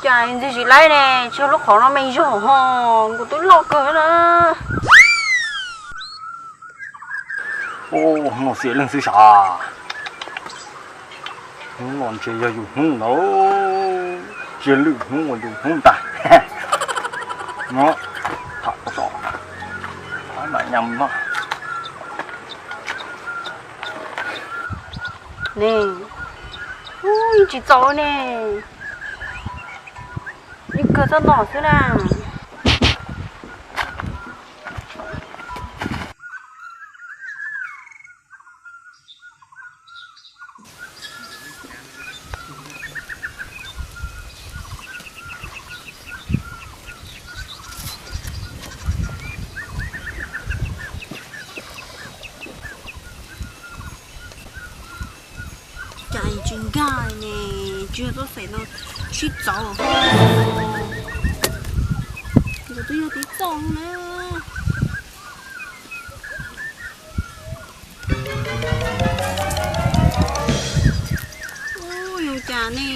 Cas ntxim tsis laib ne, tsis yog lub qhov no me zog ho, kuv twb loj kawg na. Ub, no xiam leej xwb sav. Hnub no ntshe yog yus hnub ntag, tsiaj lwj hnub ua yus hnub ntag. No, tham tau, tham mam nyam no. Ne, ub, yeej tsis txaus ne, yeej kawg txoj no xwb na. Cas tsis nkag ne, tsis yog txoj xaim no sib txawv. Nkawd twb yog tib txoj na. Ub, yog cas ne?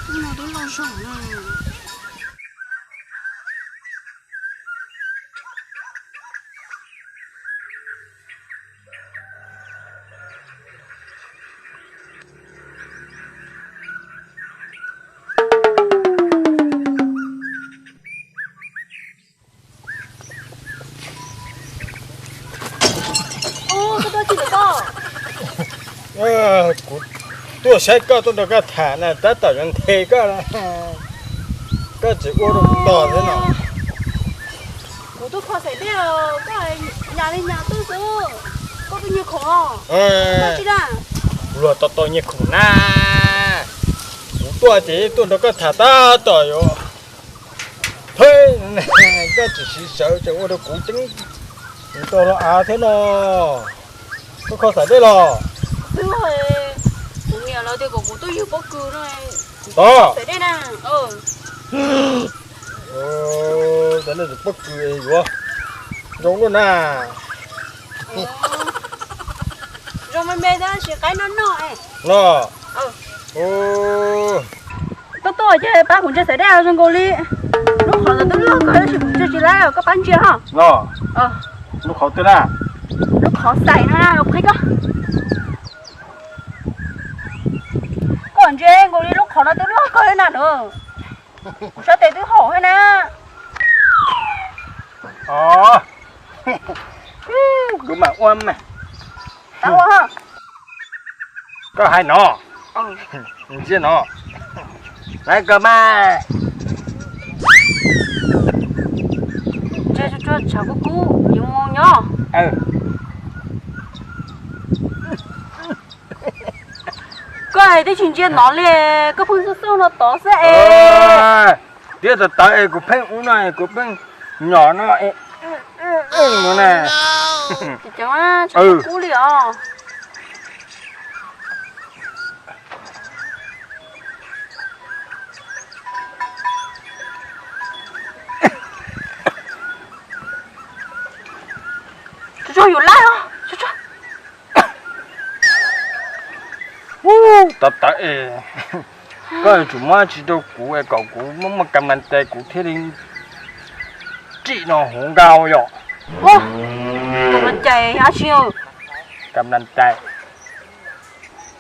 Ub, no twb loj zog na. Ub, koj tuaj tsis ntawm koj? Kuv tuaj saib koj, tuaj nrog koj tham na, tab tom yuav nthe koj na. Koj tsis ua rau kuv tos thiab no. Kuv tuaj kho xaim dej, koj nyas li nyas tuaj xwb. Koj tuaj nyiag khoom, koj tsis da. Luag tau tau nyiag khoom na. Kuv tuaj ces tuaj nrog koj tham tab tom yuav theb, koj tsis siv sawv tseem ua rau kuv ceeb tau los av thiab no. Koj kho xaim dej los? Xwb, kuv niam lawv tias kom kuv tuaj yug pob kws no. Tod. Xaim dej na. Cov nej tus pob kws yuav zoo luaj na. Zoo me me tab sis qaib noj noj. No. Tuaj tuaj ces pab kuv ntsia xaim dej zoo nkaus li. Lub qhov ntawd twb loj kawg tab sis kuv ntsia tsis laib, koj pab ntsia ho. No. Lub qhov twg na? Lub qhov xaim no na, qhib koj. Koj ntsia nkaus li lub qhov no twb loj kawg li na no. Kuv sab tes twb haum thiab na. Os, kuv mam ua mas. Koj hais no, ntsia no, lawv kawg mas. Ntsia tsuag tsuag tshav kub kub yuav mus nyob. Koj hais twb tsis ntsia no li, koj pheej xauj xauj no tod xwb es. Tiab tawv tawv es kuv pheej ub no es kuv pheej nyom no es no na. Tshav kub kub li os. Tsuag tsuag yus laij os. Ub, tawv tawv es, koj yuav tsum muab tsis rau kuv es kom kuv muaj muaj kam nas cai kuv thiaj li tsim no huv nkauj yom. Kam nas cai, kam nas cai,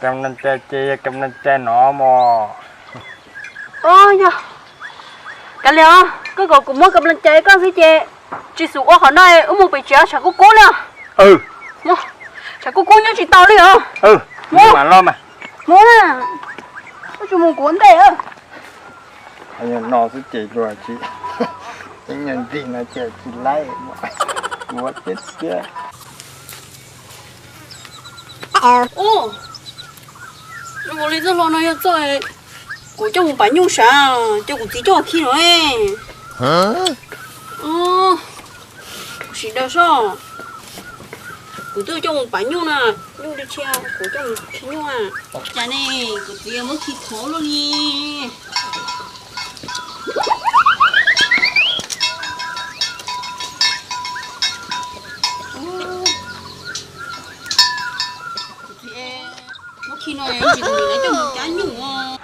kam nas cai ces yog kam nas cai no mos. Yog, kav liam os, koj kom kuv muab kam nas cai koj xwb ces tsis xum ua qhov no, wb mus pem tsev tshav kub kub li os. Tshav kub kub nyob tsis tau li os. Mus mas los mas. Mus na, koj tsis mus kuv ua ntej. Yog no xwb ces luag tsis, ib nyuag ntxig no ces tsis laib, kuv thiab thiab. Ua li txoj hlua no yog txoj kuv coj mus pam nyuj sav, coj kuv txiv coj khi no. Kuv sim daws soj, kuv twb coj mus pam nyuj na, nyuj li tshia kuv coj mus khi nyuj. Cas ne, kuv txiv muab khi thov luaj li.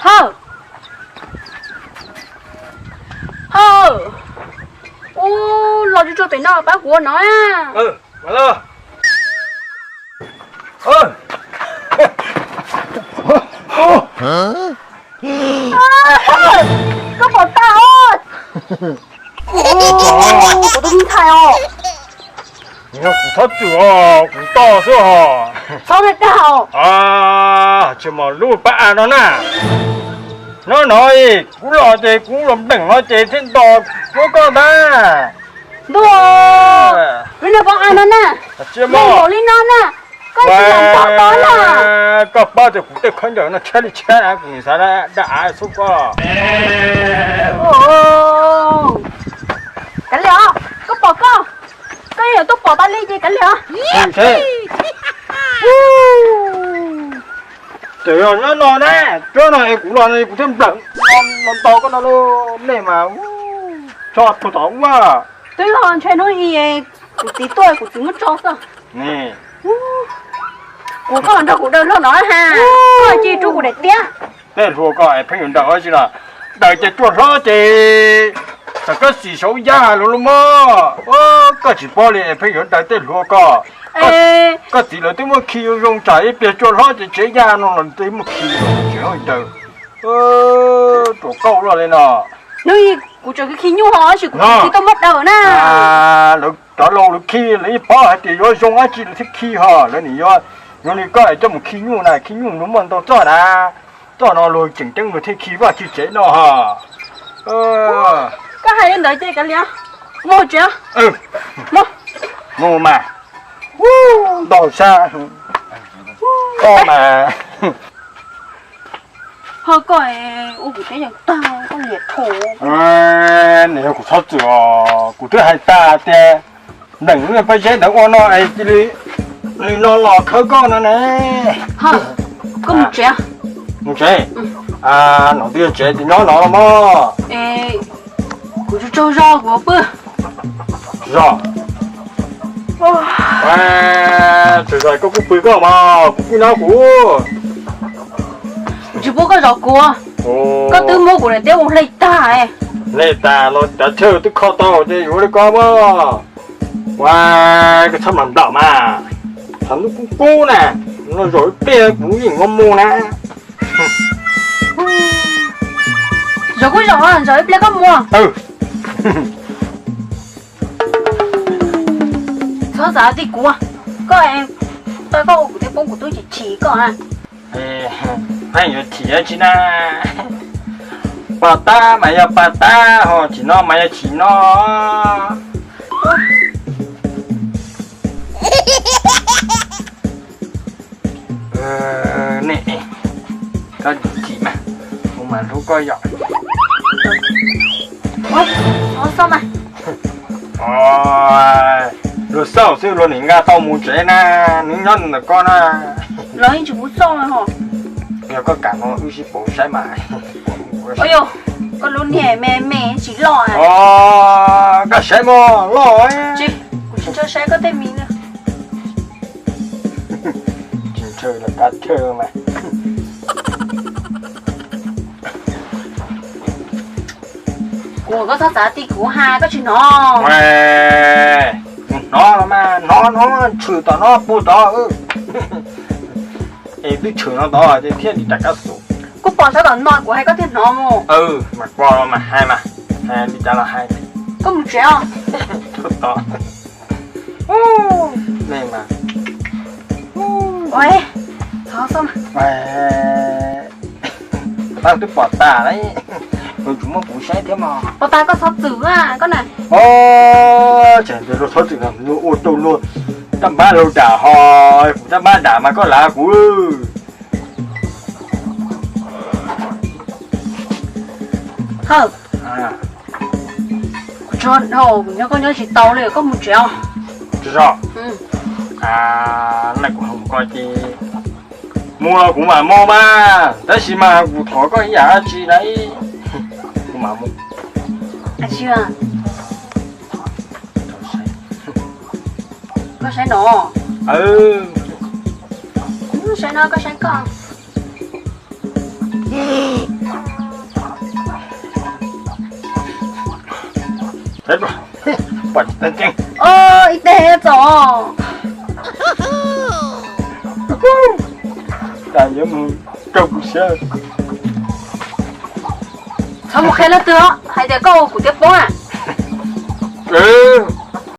Thawj, Thawj, ub, los tsuag tsuag pem no pab kuv ua no. Koj pom tag os. Kuv tus me ntxhais os. Kuv txhob txwm os, kuv toj xwb os. Txhob dag os. Tsis mas lub pab av no na. No no, kuv los ces kuv los npeem no ces thiaj nto cuab koj ntag. Ntuj, lub niag pab av no na, npaum li no na, koj tsis lam nto tod na. Koj paub tias kuv tej khaub ncaws no tshiab li tshiab na, kuv xav dag av xub koj. Kav liam os, koj pom koj, koj yuav tuaj pom tas li ces kav liam os. Ces yog nyob no na, nyob no es kuv los no kuv thiaj nplawm no nto koj no lauj. Nej mas tso puag tom ub. Twb yog ntshe hnub i kuv txiv tuaj kuv txiv muab tso xwb. Kuv, koj nrog kuv daws hlo no ha, koj cia rub kuv daim tiab. Tej hluas ko es pheej yuav daws dab tsi los, daws ces ruaj hlob ces txawm koj xim saum yaj los los mog. Koj tsis paub li es pheej yuav daws tej hluas ko. Koj txiv lawv twb muab khi zoo tsam ib pliag ruaj hlob ces tsev yaj no los twb muab khi los tseem daws. Ruam kauj luaj li no. Hnub i kuv tseem khi nyuj ho tab sis kuv txiv tuaj muab daws na. Lawv cov laus lawv khi lawv yeej paub hais tias yuav zoo dab tsi lawv thiaj khi ho. Lawv nim yuav, yuav li koj coj mus khi nyuj na, khi nyuj luag muaj ntau txoj na. Txoj no luag tseem ceeb luag thiaj khi vaj khi tsev no ho. Koj hais li ntawd ces kav liam, mus tsev. Mus mas, ntau sab, koj mas. Ho koj ua kuv teb yeej tag, koj liam dhau. Nws yog kuv txhob txwm os, kuv twb hais tas tias npeem lub niag pob zeb ntawd ua no es cia li nws no los khawb koj no ne. Koj mus tsev. Mus tsev? Nom twb yog tsev ces nyob no los mog. Kuv tsaug zog kuv pw. Zog. Tsaug zog koj kuj pw koj mas, kuv kuj nyob kuv. Kuv tsis pub koj zov kuv. Koj twb muab kuv daim tiab ua hle tag. Hle tag los cov chaw twb kho tau ces yuav li koj mog. Ua, koj txhob mam nplaum mas. Thaum ntub kub kub na, no zov ib pliag kuv yeej yuav mus na. Zov kuj zov, zov ib pliag koj mus. Txhob xav ti kuv, koj, koj ua kuv thiaj poob kuv tub chim chim koj. Pheej yuav chim dab tsi na? Pos tab mas yog pos tab, ho chim no mas yog chim no. Nej, koj chim mas, kuv mam hlub koj yom. Luag xauj xwb luag nim nqa tau mus tsev na, nws nyob ntawm koj na. Los yeej tsis pub xauj ho. Yog koj kam no wb sib pauv saib mas. Koj lub niag me me tsis loj. Koj saib mas loj. Kuv tsis ntshaw saib koj tej mis na. Tsis ntshaw los kav chaw mas. Kuv, koj txhob txav ti kuv ha, koj tsis hnov. Hnov los mas, hnov hnov tshwm tom no puag tod. Es twb tshwm no tod ces thiaj li rov qab xus. Kuv pom sab tom no kuv hais koj thiaj hnov mus. Mas koj mas hais mas, hais li cas los hais. Koj mus tsev os. Tod. Nej mas. Pab twb pom tas lawm, kuv tsuas muab kuv saib thiab mog. Pom tas koj txhob txwm koj na. Tseem tias luag txhob txwm no, luag ua rau luag tab npab luag dam ho, kuv tab npab dam mas koj lav kuv. Thawj, kuv tsis, kuv nyob koj nyob tsis tau li, koj mus tsev os. Tsis tso. Kuv hais koj ces mus los kuv mam mus mas, tab sis mas kuv thov koj ib yam dab tsi na. Kuv mam mus. Koj saib no. Saib no, koj saib koj. Pom tseeb. Ib teg txaus. Yuav mus rau kuv siab. Txhob mus qhia leej twg hais tias koj ua kuv tiab poob na.